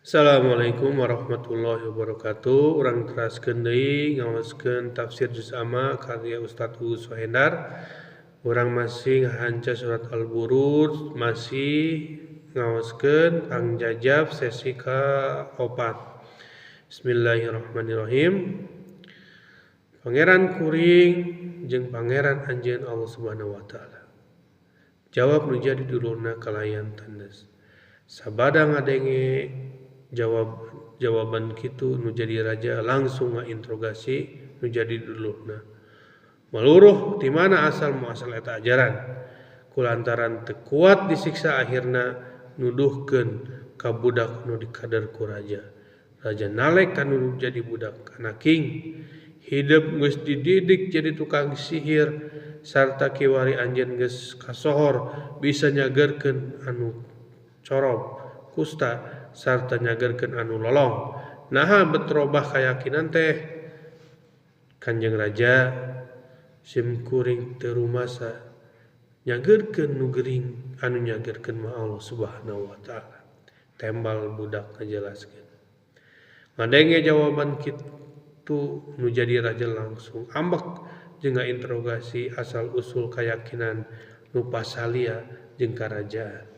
Assalamualaikum warahmatullahi wabarakatuh. Urang teraskeun deui ngaoskeun tafsir juz amma karya Ustaz Uus Suhendar. Urang masih ngahanca surat Al-Buruj, masih ngaoskeun pangjajab sesi ka-4. Bismillahirrahmanirrahim. Pangeran kuring jeung pangeran anjeun Allah Subhanahu wa taala. Jawab nu jadi dulurna kalayan tandes. Sabada ngadenge jawaban kitu nu jadi raja langsung ngainterogasi nu jadi dulurna. Maluruh di mana asal muasal eta ajaran. Kulantaran teu kuat disiksa akhirna nuduhkeun ka budak nu dikader ku raja. Raja nalek ka nu jadi budak anaking. Hidup geus dididik jadi tukang sihir sarta kiwari anjeun geus kasohor bisa nyagerkeun anu corob kusta sarta nyagerkeun anu lolong. Naha bet robah kayakinan teh? Kanjeng Raja sim kuring teu rumasa nyagerkeun nu gering anu nyagerkeun mah Allah Subhanahu wa taala. Tembal budak ngajelaskeun. Ngadenge jawaban kitu nu jadi raja langsung ambek jeung ngainterogasi asal usul kayakinan nu pasalia jeung karajaan.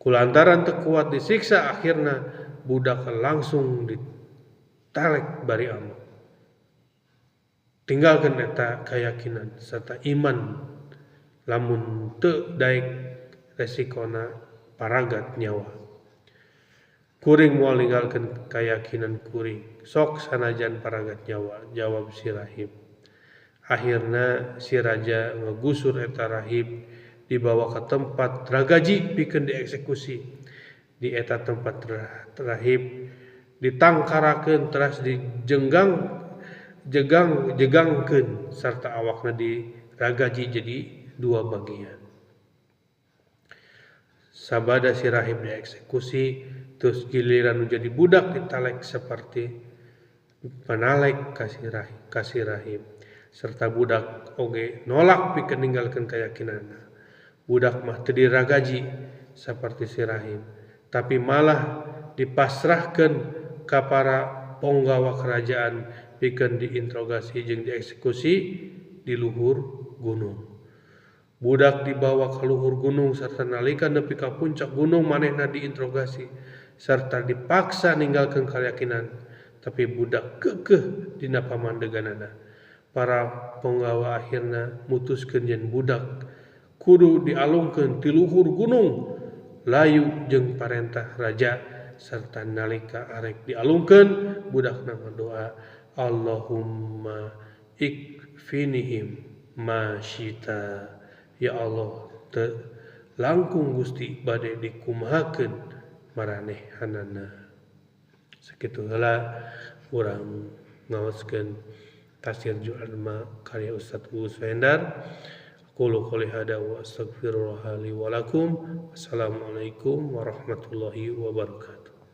Kulantaran teu kuat disiksa akhirna budak langsung ditalek bari ambek. Tinggalkeun eta kayakinan serta iman lamun teu daek resikona paragat nyawa. Kuring moal ninggalkeun kayakinan kuring sok sanajan paragat nyawa, jawab si rahib. Akhirna si raja ngegusur eta rahib dibawa ke tempat ragaji pikeun dieksekusi. Di eta tempat rahib ditangkarakeun teras dijenggang jegangkeun sarta awakna diragaji jadi dua bagian. Sabada si rahib dieksekusi terus giliran nu jadi budak ditalek seperti panalek kasih rahib serta budak oge nolak pikeun ninggalkeun keyakinanna. Budak mah teu diragaji seperti si rahib, tapi malah dipasrahkeun ka para ponggawa kerajaan pikeun diinterogasi jeung dieksekusi di luhur gunung. Budak dibawa ka luhur gunung sarta nalika nepi ka puncak gunung manehna diinterogasi sarta dipaksa ninggalkeun keyakinan, tapi budak keukeuh dina pamandeganana. Para ponggawa akhirna mutuskeun yen budak kudu dialungkeun ti luhur gunung layu jeung parentah raja sarta nalika arek dialungkeun budakna ngadoa Allahumma ikfinihim ma syita. Ya Allah teu langkung Gusti bade dikumahakeun maranehanana. Sakitu heula urang ngaoskeun tafsir Juz Amma karya Ustaz Uus Suhendar. Aqulu qouli hada wa astaghfirullah li wa lakum. Wassalamualaikum warahmatullahi wabarakatuh.